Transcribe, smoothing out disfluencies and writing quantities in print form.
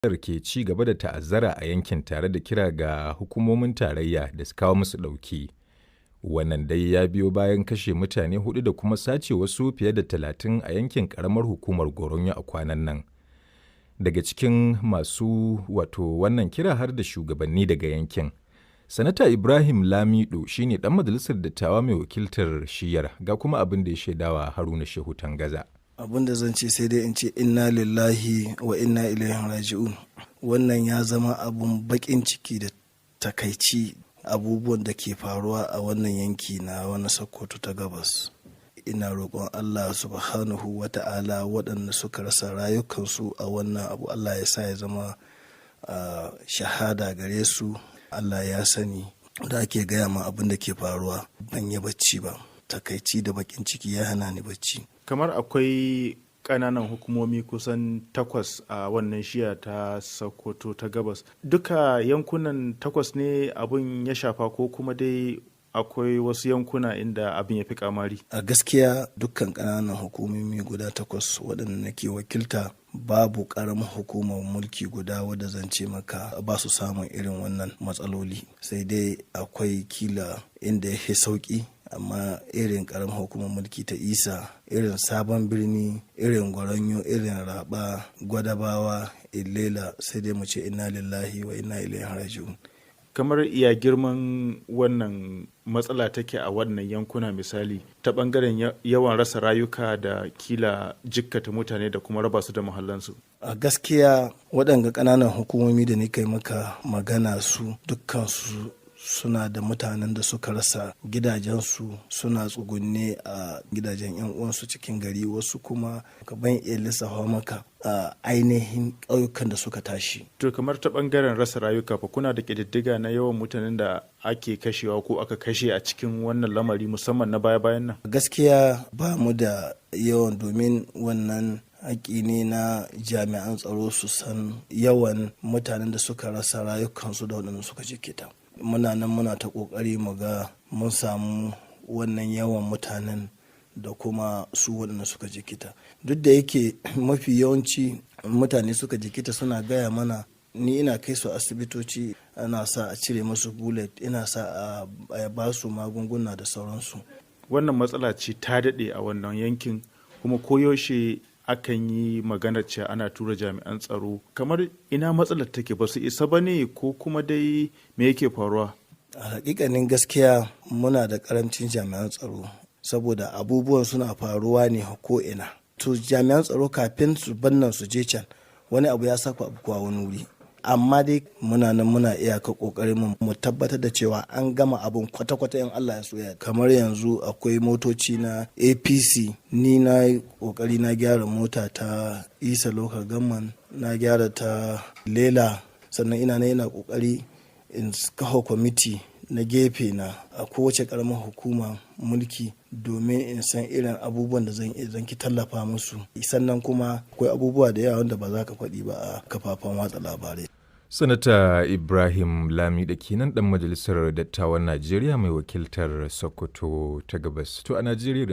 Matsalar ke ci gaba da ta'azzara a yankin tare da kira ga hukumomin tarayya da su kawo musu ɗauki. Wannan dai ya biyo bayan kashe mutane huɗu da kuma sace wasu fiye da 30 a yankin ƙaramar hukumar Goronyo a kwanan nan. Daga cikin masu wato wannan kira har da shugabanni daga yankin. Sanata Ibrahim Lamido shi ne ɗan majalisar dattawa mai wakiltar shiyar, ga kuma abin da ya shaidawa Haruna Shehu Tangaza. Abin da zan ce sai dai in ce inna lillahi wa inna ilaihi raji'un. Wannan ya zama abun bakin ciki da takaici, abubuwan da ke faruwa a wannan yanki na wani Sokoto ta Gabas. Ina roƙon Allah Subhanahu wa Ta'ala, waɗanda suka rasa rayukansu a wannan abu, Allah ya sa ya zama shahada gare su. Allah ya sani da ake gaya ma abin da ke faruwa, ban yi bacci ba. Takaici da bakin ciki ya hana ni bacci. Kamar akwai ƙananan hukumomi kusan takwas a wannan shiya ta Sokoto ta Gabas. Duka yankunan takwas ne abin ya shafa, ko kuma dai akwai wasu yankuna inda abin ya fi kamari? A gaskiya, dukkan ƙananan hukumomi guda takwas waɗanda nake wakilta, babu ƙaramin hukumar mulki guda wadda zan ce maka ba su samun irin wannan matsaloli. Sai dai akwai kila inda ya fi sauƙi, amma irin ƙaramin hukumar mulki ta Isa, irin Sabon Birni, irin Goronyo, irin Raba, Gwadabawa, Illela, sai dai mu ce inna lillahi wa inna ilaihi raji'un. Kamar iya girman wannan matsala take a wannan yankuna, misali ta bangaren yawan rasa rayuka da kila jikkata mutane da kuma raba su da muhallansu? A gaskiya, waɗanga ƙananan hukumomi da ni kai maka magana su, dukkansu suna da mutanen da suka rasa gidajensu, suna tsugunne a gidajen 'yan uwansu cikin gari. Wasu kuma ka ban iya lissafa maka a ainihin ƙauyukan da suka tashi. To, kamar ta bangaren rasa rayuka fa, kuna da ƙididdiga na yawan mutanen da ake kashewa ko aka kashe a cikin wannan lamari, musamman na baya-bayan nan? Gaskiya ba mu da yawan, domin wannan haƙƙi ne na jami'an tsaro su san yawan mutanen da suka rasa rayukansu da waɗanda suka jikita. Muna nan muna ta ƙoƙari mu ga mun samu wannan yawan mutanen da kuma su waɗanda suka jikita. Duk da yake mafi yawanci mutane suka jikita suna gaya mana, ni ina kai su asibitoci, ana sa a cire musu bullet, ina sa a ba su magunguna da sauransu. Wannan matsala ce ta daɗe a wannan yankin, kuma koyaushe akan yi maganar cewa ana tura jami'an tsaro. Kamar ina matsalar take? Ba su isa ba ne, ko kuma dai me yake faruwa? A hakikanin gaskiya, muna da karamcin jami'an tsaro, saboda abubuwan suna faruwa ne ko ina. To, jami'an tsaro kafin su bannan su je can, wani abu ya saka abu wani wuri. Amma dai muna nan muna iyaka kokarin mu mu tabbatar da cewa an gama abun kwata-kwata in Allah ya soya. Kamar yanzu akwai motoci na APC, ni na kokari na gyara mota ta Isa Local Government, na gyara ta Lela. Sannan ina na kokari in kafa kwamiti na gefe na a kowace karamar hukuma mulki, domin in san irin abubuwan da zan iya ki tallafa musu. Sannan kuma akwai abubuwa da yawa wanda ba za ka faɗi ba a kafafen watsa labarai. Sanata Ibrahim Lamido kenan, ɗan majalisar dattawan Najeriya mai wakiltar Sokoto ta Gabas. To, a Najeriya